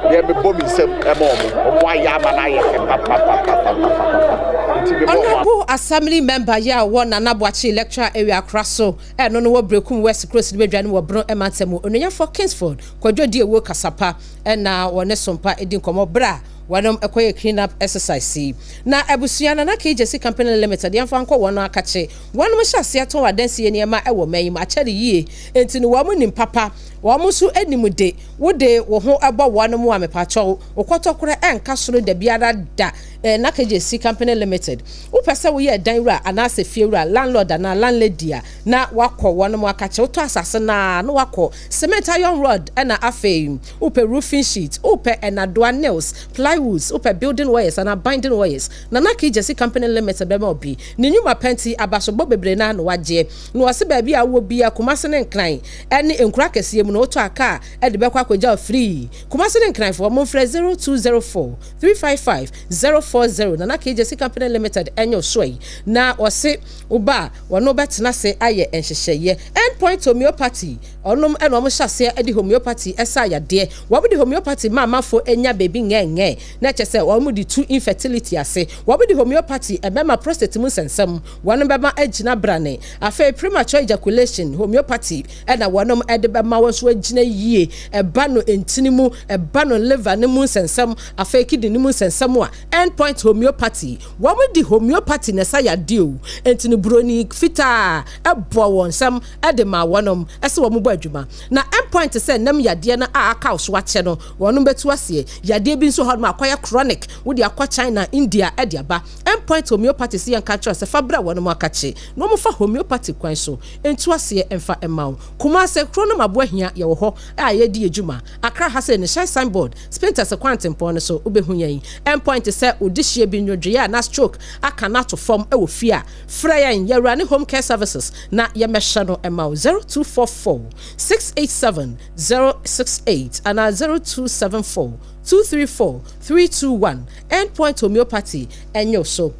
deɛ mebɔ me nsam ma wɔn, wɔn ayɛ ama no ayɛ fɛ papapapapapapa. Enti mebɔ wɔn. Honourable Assembly Member yi a ɔwɔ Nana Boakye Electoral Area Akora so, ɛno no wɔ Berekum West Kurosini Badwa no mu wɔ Bono Mantam mu, Onuonyamfoɔ Kingsford Kwadwo Diawuo Kasapa na wɔne Sompa di nkɔmmɔ berɛ a wɔnom kɔyɛ clean up exercise yi. Na abusua Nana Kay Gyasi Company Limited yɛmfa nkɔ wɔn akakye Wɔnom hyɛ aseɛ tɔn adansie nneɛma wɔ man yi mu akyɛre yie nti no wɔn nim papa wɔn nso nim de wo de wo ho bɔ wɔnom a mepakyɛw wo kɔtɔkorɛ ɛnka soro dabiara da eh, Nakegyesi Company Limited wo pɛ sɛ wo yɛ ɛdan wura anaasɛ fie wura landlord anaa landlady a na wakɔ wɔnom akakyɛ wotɔ asase no a na wakɔ cement iron rod ɛna afei wo pɛ roofing sheet wo pɛ ɛnadoa nails plywoods wo pɛ building wires anaa binding wires Nana Kegyesi Company Limited bɛma wo bi. Ne nnwuma pa nti, abasobɔ bebree no ara na wagyeɛ. Na ɔse baabi a wowɔ biara, Kumase ne Nkran ne nkuro akɛseɛ mu no, wotɔ a kaa de bɛkɔ akɔgya wo free. Kumase ne Nkranfoɔ, momfrɛ 0204 355 040, Nana Kegyesi Company Limited nyɛ wo soɛ. Na ɔse woba a, wɔne wo bɛtena ase ayɛ nhyehyɛeɛ. End Point Homeopathy, wɔnom na wɔhyɛ aseɛ de homeopathy sa yadeɛ. Wɔde homeopathy ma amanfoɔ nya baabi ngɛɛngɛɛ. na kyerɛ sɛ wɔde tu infertility ase, wɔde homeopathy ɛbɛma prostate mu nsɛnsɛm, wɔn bɛma agyina brane, afei premature ejaculation, homeopathy ɛna wɔn de bɛma wɔn nso agyina yie, ɛba no ntini mu, ɛba no liver no mu nsɛnsɛm, afei kidney no mu nsɛnsɛm a, end point homeopathy, wɔn de homeopathy na ɛsa yadeɛ o, enti no buroni fitaa ɛbɔ wɔn nsam de ma wɔn ɛsɛ wɔn bɔ adwuma, na end point sɛ nam yadeɛ no a aka wo so akyɛ no, Wɔnom bɛtu aseɛ. Yadeɛ bi nso wɔ hɔ nom a akɔyɛ chronic, wode akɔ China, India de aba. End Point Homeopathy se yɛnka nkyerɛ wo sɛ fa bra wɔnom akakye na wɔmfa homeopathy kwan so ntu aseɛ mfa mma wo. Kumase, Kronom Aboahia yɛwɔ hɔ a yɛredi yɛ dwuma. Accra ha sei no Shine Sign Board, Spintex kwantempɔn no so wobɛhu yɛn. End Point sɛ wo dehyeɛ bi nnwodwoeɛ anaa stroke aka no ato fam wɔ fie a, frɛ yɛn, yɛwura ne Home Care Services na yɛmmɛhyɛ no mma wo. 0244 687 068 anaa 0274. 234 321 Endpoint Homeopathy ɛnyɛ wo so.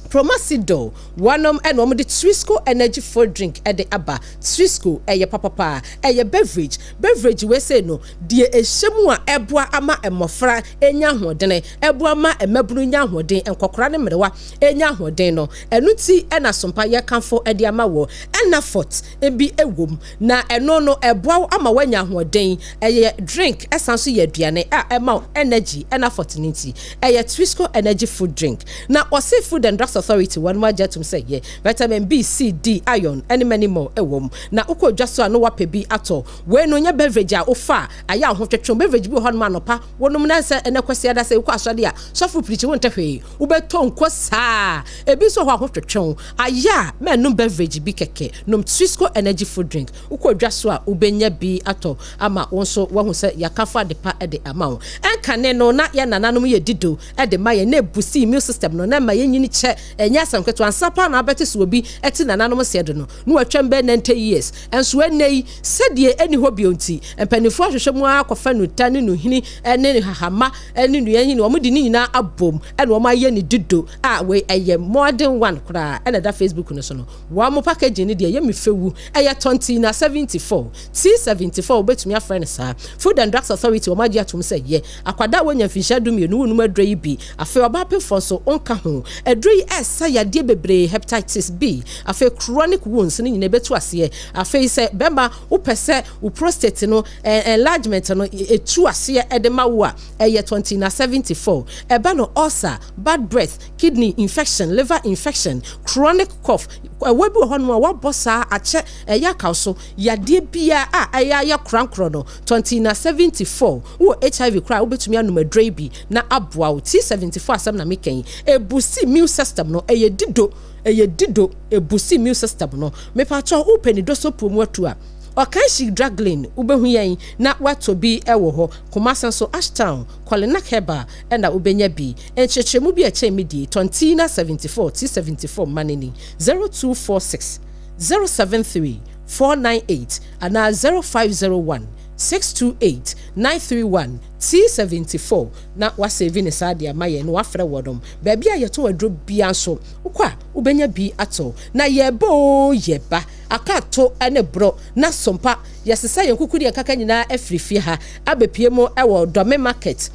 Promasidor, wɔnom na wɔn de Trisco energy food drink de aba. Trisco ɛyɛ papapa, ɛyɛ beverage. Beverage wei sei no, deɛ ɛhyɛ mu a ɛboa ama mmɔfra nya ahoɔdene, ɛboa ma mmabunu nya ahoɔden, nkɔkora ne mmerewa nya ahoɔden no, ɛno nti na Sompa yɛkamfo de ama wɔ. Ɛnafɔt bi wɔ mu, na ɛno no ɛboa wo ama woanya ahoɔden. Ɛyɛ drink, ɛsan nso yɛ aduane a ɛma wo energy, Ɛnafɔt no nti. Ɛyɛ Twisco Energy Food Drink. Na wɔse Food and Drugs Authority wɔnom agye atom sɛ ɛyɛ. Vitamin B, C, D, iron ne many more wɔ mu. Na wokɔ dwa so a na woapɛ bi atɔ. Wei no nyɛ beverage a wofa a ayɛ a wo ho twetwe wo. Beverage bi wɔ hɔnom a anɔpa wonom na sɛ ɛnɛ Kwasiada sɛ wokɔ asɔre a sɔfo preachi wonte hwee. Wobɛtɔ nko saa. Ebi nso wɔ hɔ a ho twetwe wo. Ayɛ a mɛnnom beverage bi kɛkɛ. Nom Twisco Energy Food Drink. Wokɔ dwa so a wobɛnya bi atɔ ama wo nso woahu sɛ yɛakamfo adepa de ama wo. Ɛnkane no na yɛn nananom yɛ dido de ma yɛn na ɛbusi immune system no na ɛma yɛnyini kyɛ. Ɛnyɛ asɛm ketewa. Ansa paa na wobɛte sɛ obi te nananom seɛ do no na watwam bɛyɛ 90 years. Nso ɛnnɛ yi sɛdeɛ ɛnni hɔ bio nti mpanimfoɔ ahwehwɛ mu ara kɔfa nnuta ne nnuhini ne hahama ne nnua nhini wɔde ne nyinaa abom na wɔayɛ no dido a wei ɛyɛ modern one koraa na ɛda Facebook no so no. Wɔn packaging no deɛ ɛyɛ me fɛ wu. Ɛyɛ Tontina 74, T74 wobɛtumi afrɛ no saa. Food and Drugs Authority wɔn agye atom sɛ ɛyɛ. Akwadaa a wanya mfinhyia dumienu wonom aduro yi bi. Afei ɔbaa pemfoɔ nso wonka ho. Aduro yi ɛsa yadeɛ bebree, Hepatitis B, afei chronic wounds no nyinaa ɛbɛtu aseɛ. Afei sɛ bɛma wopɛ sɛ wo prostate no enlargement no ɛtu aseɛ de ma wo a, ɛyɛ Tontina 74. Ɛba no ulcer, bad breath, kidney infection, liver infection, chronic cough, ɛwɔ bi wɔ hɔnom a wɔabɔ saa akyɛ ɛyɛ akaw so yadeɛ biara a ɛyɛ ayɛ korankorɔ no, Tɔntina 74, wowɔ HIV koraa a wobɛtumi anom aduro yi bi na aboa wo. T74 asɛm na meka yi, ɛbusi immune system no, ɛyɛ dido, ɛyɛ dido, ɛbusi immune system no. Mepakyɛw wopɛ ne dɔsɔpuo mu atu a, Ɔkanhyi Drug Lane wobɛhu yɛn na woatɔ bi wɔ hɔ. Kumasi nso, Ashtown, Kolinak Herbal na wobɛnya bi. Nkyerɛkyerɛmu bi a ɛkyɛn me die, Tontina 74, T74 mma no ni, 0246 073 498 anaa 0501 628 931, T74, na woasave no saa de ama yɛn na woafrɛ wɔnom. Baabi a yɛtɔn aduro biara nso, wokɔ a wobɛnya bi atɔ. Na yɛreba oo, yɛreba. Akato ne borɔ na sompa. Yɛsesa yɛn kuku ne yɛn kaka nyinaa afiri fie ha abɛpue mu wɔ Dome Market,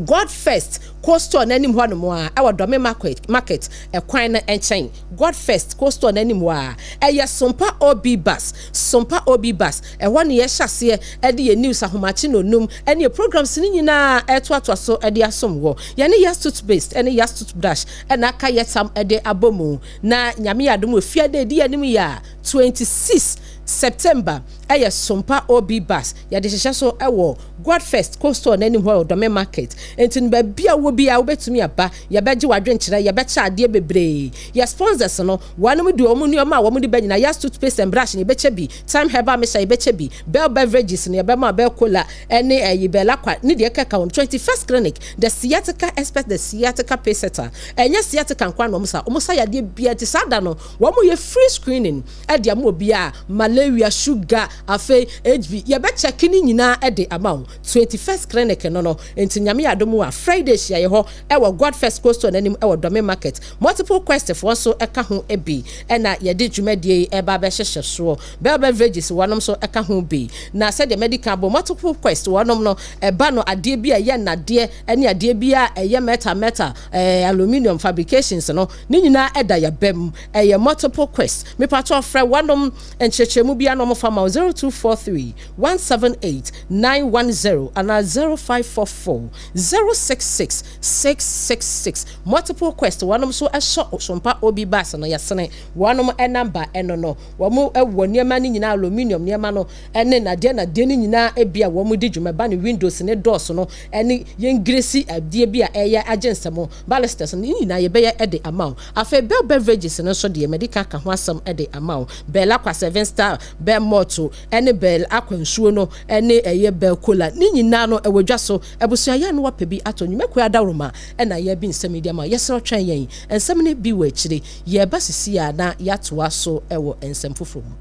God First Co Store no anim hɔnom a, ɛwɔ Dome Market, Market ɛkwan no nkyɛn. God First Co Store no anim hɔ a, ɛyɛ Sompa OB Bus, Sompa OB Bus, ɛhɔ ne yɛhyɛ aseɛ de yɛn news ahomakye nnɔnnum ne yɛn programs no nyinaa ɛtoatoa so de asom wɔ. Yɛne Yas Toothpaste ne Yas Toothbrush na aka yɛtam de abɔ mu. Na Nyame yɛ adom a Fiada a ɛdi yɛn anim yi a, 26 September yɛ Sompa OB Bus, yɛde hyehyɛ so wɔ Godfest Co Store no anim hɔ wɔ Dome Market. Enti no baabi a wowɔ biara wobɛtumi aba, yɛbɛgye w'adwenkyerɛ, yɛbɛkyɛ adeɛ bebree. Yɛ sponsors no, wɔnom de wɔn nneɛma a wɔn de ba nyinaa, Yas Toothpaste and Brush no yɛbɛkyɛ bi, Thyme Herbal Mixture yɛbɛkyɛ bi, Bell Beverages no yɛbɛma wo Bell Cola ne ɛyi Bell Aqua ne deɛ ɛkeka ho. 21st Clinic, the sciatica expert, the sciatica pace setter. Ɛnyɛ sciatica nkoa na wɔn sa, wɔn sa yadeɛ biara nti saa da no wɔn yɛ free screening de ama obiara, malaria, sugar, afei HB, yɛbɛ check ne nyinaa de ama wo. 21st Clinic no no nti Nyame yɛ adom a Friday hyia yɛ hɔ wɔ God First Co Store no anim wɔ Dome Market. Multiple Quest foɔ nso ka ho bi na yɛde dwumadie yi reba abɛhyehyɛ soɔ. Bell Beverages wɔnom nso ka ho bi. Na sɛdeɛ madi kan abɔ Multiple Quest wɔnom no ɛba no adeɛ bi a ɛyɛ nnadeɛ ne adeɛ bi a ɛyɛ metal metal, eh, aluminium fabrications no ne nyinaa ɛda yɛba mu. Ɛyɛ Multiple Quest. Mepakyɛw frɛ wɔnom nkyerɛkyerɛmu biara na wɔmfa ma wo 0243 178 910 anaa 0544 066 666. Multiple Quest wɔnom nso ɛsɔ Sompa OB bus no yɛsene wɔnom number ɛno no. Wɔn wɔ nneɛma no nyinaa, aluminium nneɛma no ne nnadeɛ nnadeɛ no nyinaa bi a wɔn di dwuma ɛba ne windows ne doors no ne yɛn giresi adeɛ bi a ɛyɛ agye nsam, balusters no, ne nyinaa yɛbɛyɛ de ama wo. Afei Bell Beverages no nso deɛ madi kan aka ho asɛm de ama wo. Bell Aqua Seven Star, Bell Malt ne Bell Aqua nsuo no ne ɛyɛ Bell Cola ne nyinaa no ɛwɔ dwa so. Abusua yɛ a na wapɛ bi atɔ. Nnwumakuo adaworoma na yɛrebi nsɛm yi de ama wo. Yɛsrɛ wo twɛn yɛn, nsɛm no bi wɔ akyire. Yɛreba sisi a na yɛatoa so wɔ nsɛm foforɔ mu.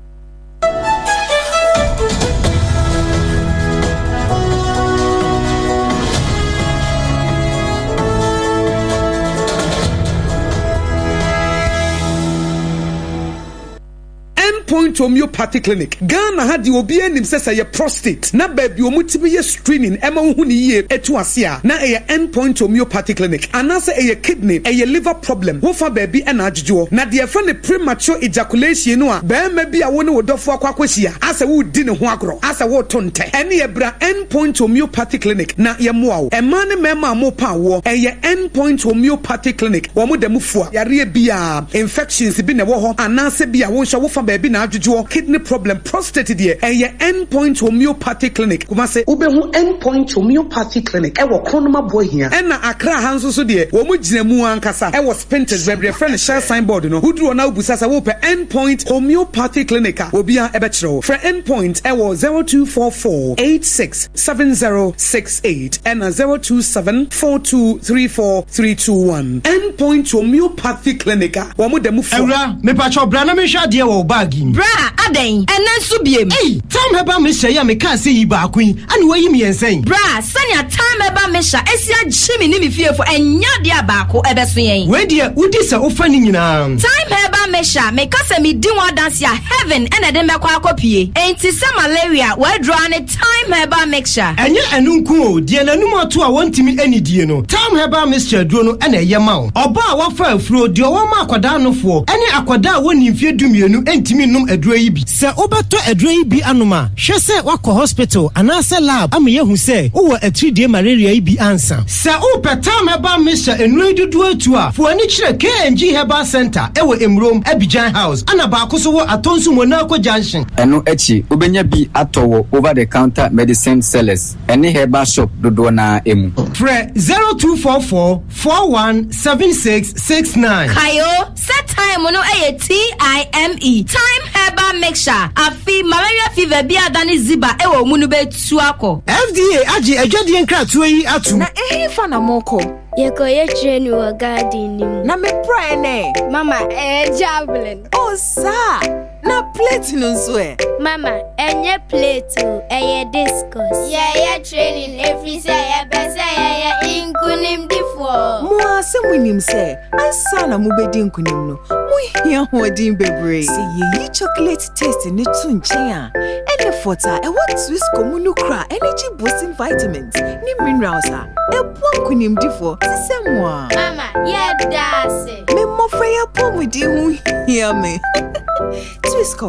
Point Homeopathy Clinic. Ghana ha deɛ obiara nim sɛ sɛ ɛyɛ prostate na baabi a wɔtumi yɛ screening ɛma wohu no yie ɛtu ase a na ɛyɛ End Point Homeopathy Clinic. Anaasɛ ɛyɛ kidney, ɛyɛ liver problem, wofa baabi na adwodwoɔ. Na deɛ yɛfrɛ no premature ejaculation no a barima bi a wo ne wo dɔfoɔ akɔ akɔhyia asɛ woredi ne ho agorɔ, asɛ woreto ntɛ, ɛneɛ bra End Point Homeopathy Clinic na yɛmmoa wo. Mmaa ne mmarima a morepa awoɔ, ɛyɛ End Point Homeopathy Clinic, wɔn da mu fua. Yareɛ biara, infections bi na ɛwɔ hɔ anaasɛ bi a wo nso wofa baabi na adwodwoɔ, kidney problem, prostate deɛ, ɛyɛ End Point Homeopathy Clinic, Kumasi. Wobɛhu End Point Homeopathy Clinic wɔ Kronum Aboahia. Ɛna Accra ha nso so deɛ, wɔn gyina mu ankasa wɔ Spintex, baabi a yɛfrɛ no Shell sign board no. Woduru hɔ na wobisa sɛ wopɛ End Point Homeopathy Clinic a, obiara bɛkyerɛ wo. Frɛ End Point wɔ 0244 86 7068 ɛna 027 4234 321. End Point Homeopathy Clinic a wɔn da mu fua. Awura, mepakyɛw bra na menhwɛ adeɛ wɔ wo bag yi mu. Bra, adɛn? Ɛnnɛ nso biem? Ei! Tam Herbal Mixture yi a mekaa sɛ yi baako yi, ɛna woayi mmiɛnsa yi? Bra, sɛnea Tam Herbal Mixture asi agye me ne me fiefo, ɛnyɛ adeɛ a baako ɛbɛso yɛn. Wei deɛ, wodi sɛ wofa ne nyinaa. Thyme Herbal Mixture, meka sɛ medi ho adanse a, heaven na ɛde me bɛkɔ akɔpue. Enti sɛ malaria, w'aduro ara ne Thyme Herbal Mixture. Ɛnyɛ ɛno nko o, deɛ n'anum ato a wɔntumi nnidie no, Thyme Herbal Mixture aduro no na ɛyɛ ma wo. Ɔbaa a wafa afuro, deɛ ɔwɔ ma akwadaa nofoɔ, ne akwadaa a wɔnnii mfeɛ dumienu ntumi nnom aduro yi bi. Sɛ wobɛtɔ aduro yi bi anom a, hwɛ sɛ woakɔ hospital anaasɛ lab ama yɛahu sɛ wowɔ atiridie malaria yi bi ansa. Sɛ wopɛ Thyme Herbal Mixture nnuro yi dodoɔ atu a, fa w'ani kyerɛ KNG Herbal Centre wɔ Emurom, Abidjan House, ɛna baako nso wɔ Atonsu Monaco Junction. Ɛno akyi, wobɛnya bi atɔ wɔ over-the-counter medicine sellers ne herbal shop dodoɔ no ara mu. Frɛ 0244 41 76 69. Kae o, sɛ thyme no yɛ TIME, Thyme Herbal Mixture, afe malaria fever bi a adane ziba wɔ wo mu no bɛtu akɔ. FDA agye adwadie nkratoɔ yi atom. Na ɛhefa na morekɔ? Yɛkɔyɛ training wɔ garden no mu. Na me praeɛ no ɛ? Mama, ɛyɛ javelin. Oh, saa! Na plate no nso ɛ? Mama, ɛnyɛ plate o, ɛyɛ discus. Yɛyɛ training ɛfiri sɛ yɛpɛ sɛ yɛyɛ nkonimdifoɔ. Mo ara sɛ monim sɛ ansa na mobɛdi nkonim no, mohia ahoɔden bebree. Sɛ yɛyi chocolate taste no to nkyɛn a, ɛne fɔt a ɛwɔ Twisco mu no kura energy boosting vitamins ne minerals a ɛboa nkonimdifoɔ te sɛ mo ara. Mama, yɛda ase. Me mmɔfra yi apɔmuden ho hia me. Twisco,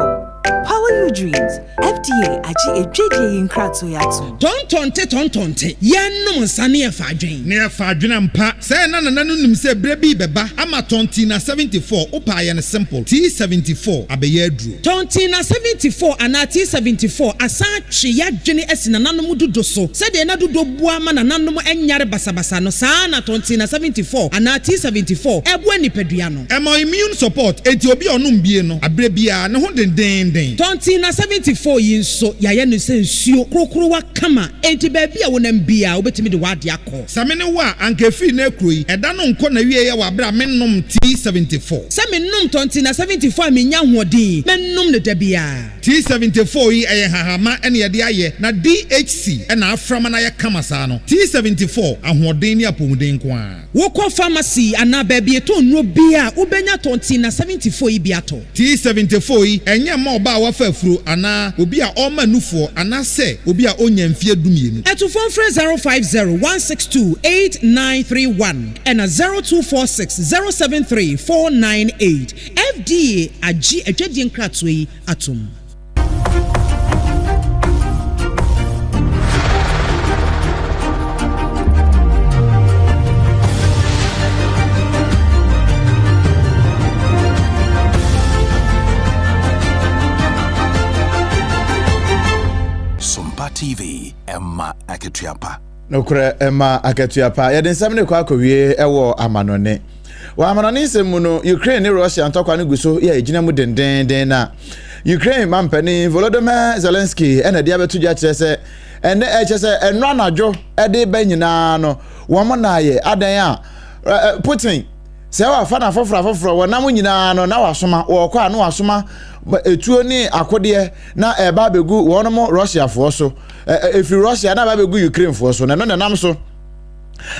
power your dreams. FDA agye adwadie yi nkratoɔ yi atom. Tɔntɔnte tɔntɔnte, yɛnnom nsa ne yɛfa adwen. Ne yɛfa adwen ampa. Sɛɛ na Nana no nim sɛ berɛ bi rebɛba ama Tɔntina 74, wopɛ a yɛ no simple, T74 abɛyɛ aduro. Tɔntina 74 anaa T74 asan atwe y'adwene asi nananom dudo so. Sɛdeɛ na dudo boa ma nananom nyare basabasa no, saa ara na Tɔntina 74 anaa T74 boa nipadua no. Ɛma immune support, enti obi a ɔnom bie no, aberɛ biara, ne ho dendeenden. Tɔntina 74 yi nso, yɛayɛ no sɛ nsuo korokorowa kama, enti baabi a wonam biara, wobɛtumi de w'adeɛ akɔ. Sɛ me ne wo a, anka ɛfiri nnɛ rekuro yi, ɛda no nkɔ n'awieɛ wɔ aberɛ a mennom T74. Sɛ menom Tɔntina 74 a mennya ahoɔden, mɛnom no da biara. T74 yi ɛyɛ nhahamma na yɛde ayɛ na DHC na afra ma no ayɛ kama saa no. T74, ahoɔden ne apɔmuden nko ara. Wokɔ pharmacy anaa baabi yɛtɔn nnuro biara a, wobɛnya Tɔntina 74 yi bi atɔ. T74 yi ɛnyɛ mma ɔbaa a wafa afuro anaa obi a ɔrema nufoɔ anaasɛ obi a ɔnnya mfeɛ dumienu. Atufoɔ mfrɛ 050 162 8931 ɛna 0246 073 498. FDA agye adwadie nkratoɔ yi atom. Sompa TV, ɛma akatua pa. Nokorɛ ɛma akatua pa. Yɛde nsɛm no rekɔ akɔwie wɔ amanɔne. Wɔ amanɔne nsɛm mu no, Ukraine ne Russia ntɔkwa no gu so yɛ egyina mu dendeenden na Ukraine mampanin Volodymyr Zelensky na ɛde abɛto dwa kyerɛ sɛ ɛnɛ ɛkyɛ sɛ ɛno anadwo ɛde ba nyinaa no wɔn na ayɛ adan a Putin sɛ wafa no afoforɔ afoforɔ wɔnam nyinaa no na wasoma wɔkɔ a na wasoma etuo ne akodeɛ na ɛba abɛgu wɔn mo Russiafoɔ so ɛfiri Russia na ɛba abɛgu Ukrainefoɔ so na ɛno na ɛnam so.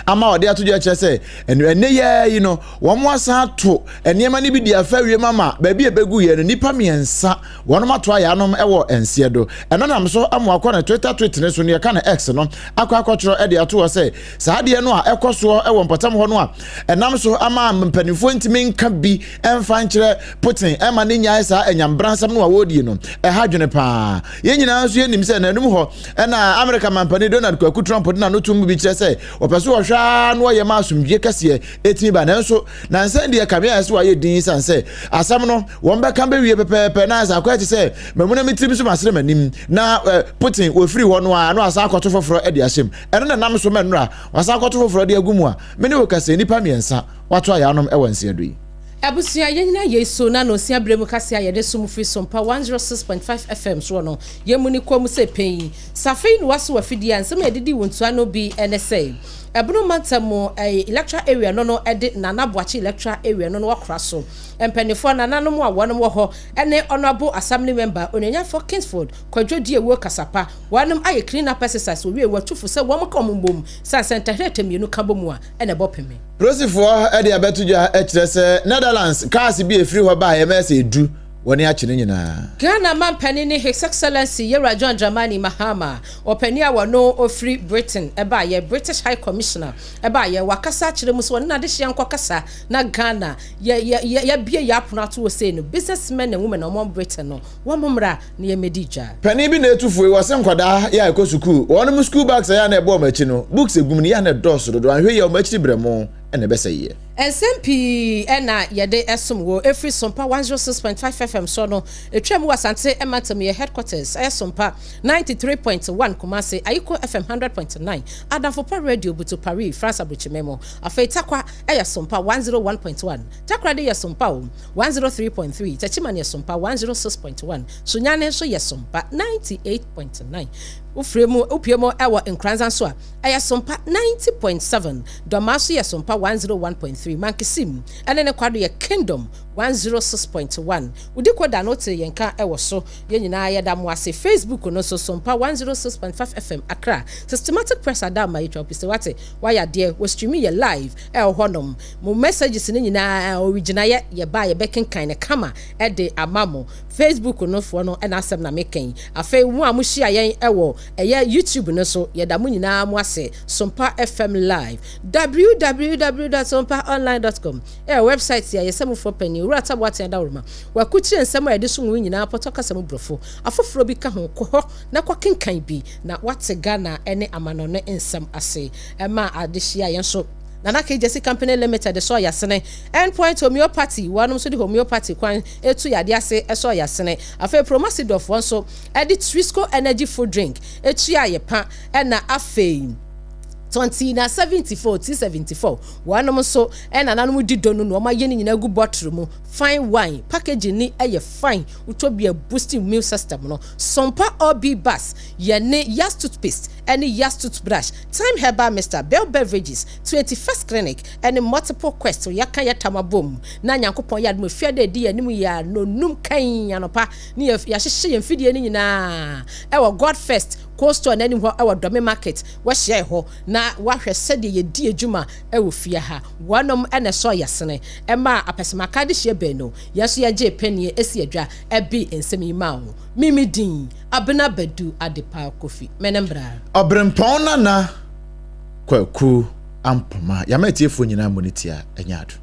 Ama ɔde ato dwa kyerɛ sɛ ɛno ɛnɛ yɛɛ yi no wɔn asan ato nneɛma no bi de afa wiem ama baabi a ɛbɛgu yɛ no nnipa mmiɛnsa wɔn ato ayɛ anom wɔ nseɛ do. Ɛno nam so ama wakɔ ne Twitter tweet no so no yɛka no X no akɔ akɔtwerɛ de ato hɔ sɛ saa adeɛ no a ɛkɔ soɔ wɔ mpɔtam hɔ no a ɛnam so ama mpanimfoɔ ntumi nka bi mfa nkyerɛ Putin ɛma ne nyae saa anyambransɛm no a wɔredie no ɛha dwene paa. Yɛn nyinaa nso yɛnim sɛ n'anum hɔ ɛna Amerika mampanin Donald Kwaku Trump de n'ano tom bi kyerɛ sɛ wɔpɛ so wɔhwɛ ara na wɔyɛ ma asomdwie kɛseɛ ɛtumi ba. Nanso nansa deɛ kame ayɛ sɛ wɔayɛ din sane sɛ asɛm no wɔn bɛka bɛwie pɛpɛɛpɛ na sɛ akɔyɛ te sɛ mamuna me tirim so masere m'anim na Putin wɔfiri hɔ no a na wasan akɔto foforɔ de ahyɛm. Ɛno na nam so ma nnora wasan akɔto foforɔ de agu mu a me ne wo kasa nnipa mmiɛnsa wato ayɛ anom wɔ nseɛ do yi. Abusua, yɛnyina yei so na nonsia berɛ mu kaseɛ a yɛde som firi Sompa 106.5 FM soɔ no, yɛmmu ne kɔn mu sɛ pɛn yi. Sɛ afei na woaso w'afidie a, nsɛm a yɛdidi wo ntoa no bi ne sɛ, Ɛbono mantam mu Electoral Area no no de Nana Boakye Electoral Area no no akora so. Mpaninfoɔ, nananom a wɔnom wɔ hɔ ne Honourable Assembly Member Onuonyamfoɔ Kingsford Kwadwo Diawuo Kasapa, wɔnom ayɛ clean up exercise wɔwie wɔatu fo sɛ wɔn ka wɔn mmom sane sɛ ntahirɛtɛ mmienu ka bɔ mu a ɛna ɛbɔ peme. Polisifoɔ de abɛto dwa kyerɛ sɛ Netherlands cars bi a ɛfiri hɔ baeɛ bɛyɛ sɛ edu, wɔne akye ne nyinaa. Ghana manpanin ne His Excellency Yewura John Dramani Mahama, ɔpanin a wɔno ɔfiri Britain baeɛ, British High Commissioner baeɛ, wakasa akyerɛ mu sɛ ɔne n'adehyeɛ nkɔkasa na Ghana yɛ yɛ yɛ yɛabue yɛn apono ato hɔ sei no, business men and women a wɔwɔ Britain no, wɔn mmra na yɛmmɛdi dwa. Panin bi na etu fo yi, wɔse nkwadaa yɛ a ɛkɔ sukuu, wɔnom school bags a yɛ a na ɛbɔ wɔn akyi no, books egu mu no yɛ a na ɛdɔɔso dodo, anhwɛ yie a wɔn akyiri brɛmo na ɛbɛsɛeɛ. Nsɛm pii na yɛde som wo ɛfiri Sompa 106.5 FM soɔ no, ɛtwam wɔ Asante mantam yɛ headquarters ɛyɛ Sompa 93.1 Kumasi, Ayiko FM 100.9, Adamfo Pa Radio Butu Paris, France Aburokyimɛ mu. Afei Tarkwa ɛyɛ Sompa 101.1, Takoradi yɛ Sompa o 103.3, Techiman yɛ Sompa 106.1, Sunyani nso yɛ Sompa 98.9. Wofiri mu, wopue mu wɔ Nkoranza nso a, ɛyɛ Sompa 90.7, Dɔmaa nso yɛ Sompa 101.3, Mankesim ne ne Kwado yɛ Kingdom 106.1. Wodi koda no wote yɛn nka wɔ so. Yɛn nyinaa yɛda mo ase. Facebook no nso Sompa 106.5 FM Accra. Systematic Press Adamma yɛtwa wo piste wate. Wayɛ adeɛ. Wɔ stream yɛ live ɛwɔ hɔnom. Mo messages no nyinaa ɔregyinayɛ yɛba a yɛbɛkenkan no kama de ama mo. Facebook no foɔ no na asɛm na meka yi. Afei mo a mo hyia yɛn wɔ ɛyɛ YouTube no so yɛda mo nyinaa mo ase. Sompa FM Live. Www dot sompaonline dot com ɛyɛ website a yɛsɛ mo foɔ panin Owura Taboaten Adaworoma. Wakukyire nsɛm a yɛde som wo nyinaa pɔtɔ kasa mu brɔfo. Afoforɔ bi ka ho. Kɔ hɔ na kɔ kenkan bi na woate Ghana ne amanɔne nsɛm ase. Ɛma adehyia yɛn nso. Nana K. Gyasi Company Limited sɔɔ yasene. End Point Homeopathy, wɔnom nso de homeopathy kwan tu yadeɛ ase sɔɔ yasene. Afei Promasidor foɔ nso de Trisco Energy Food Drink tuaa yɛ pa ɛna afei Tontina 74, T74, wɔnom nso nananom di dɔ no na wɔn ayɛ ne nyinaa gu bottle mu. Fine wine, packaging ni yɛ fine, wotɔ bi a boost immune system no. Sompa OB Bus, yɛne Yas Toothpaste ne Yas Toothbrush, Thyme Herbal Mixture, Bell Beverages, 21st Clinic ne Multiple Quest yɛaka yɛ tam abom na Nyankopɔn yɛ adom efia da edi yɛn anim yi a nonum kan anɔpa ne yɛahyehyɛ yɛn mfidie no nyinaa ɛwɔ God First Cold Store n'anim hɔ ɛwɔ Dome Market wɔahyia hɔ na wɔahwɛ sɛdeɛ yɛdi adwuma ɛwɔ fie ha. Wɔnom na ɛsɔɔ yɛasene ɛmaa apɛsɛmaka adehyeɛ baanu yɛn nso yɛgyee pɛnie esi adwa ɛbe nsɛm yi maa wo. Me me din Abena Badu Adepa Kofi. Me ne mbra. Ɔberempɔn Nana Kwaku Ampoma. Yɛama atiefoɔ nyinaa mmɔ ne ti a ɛnyɛ ado.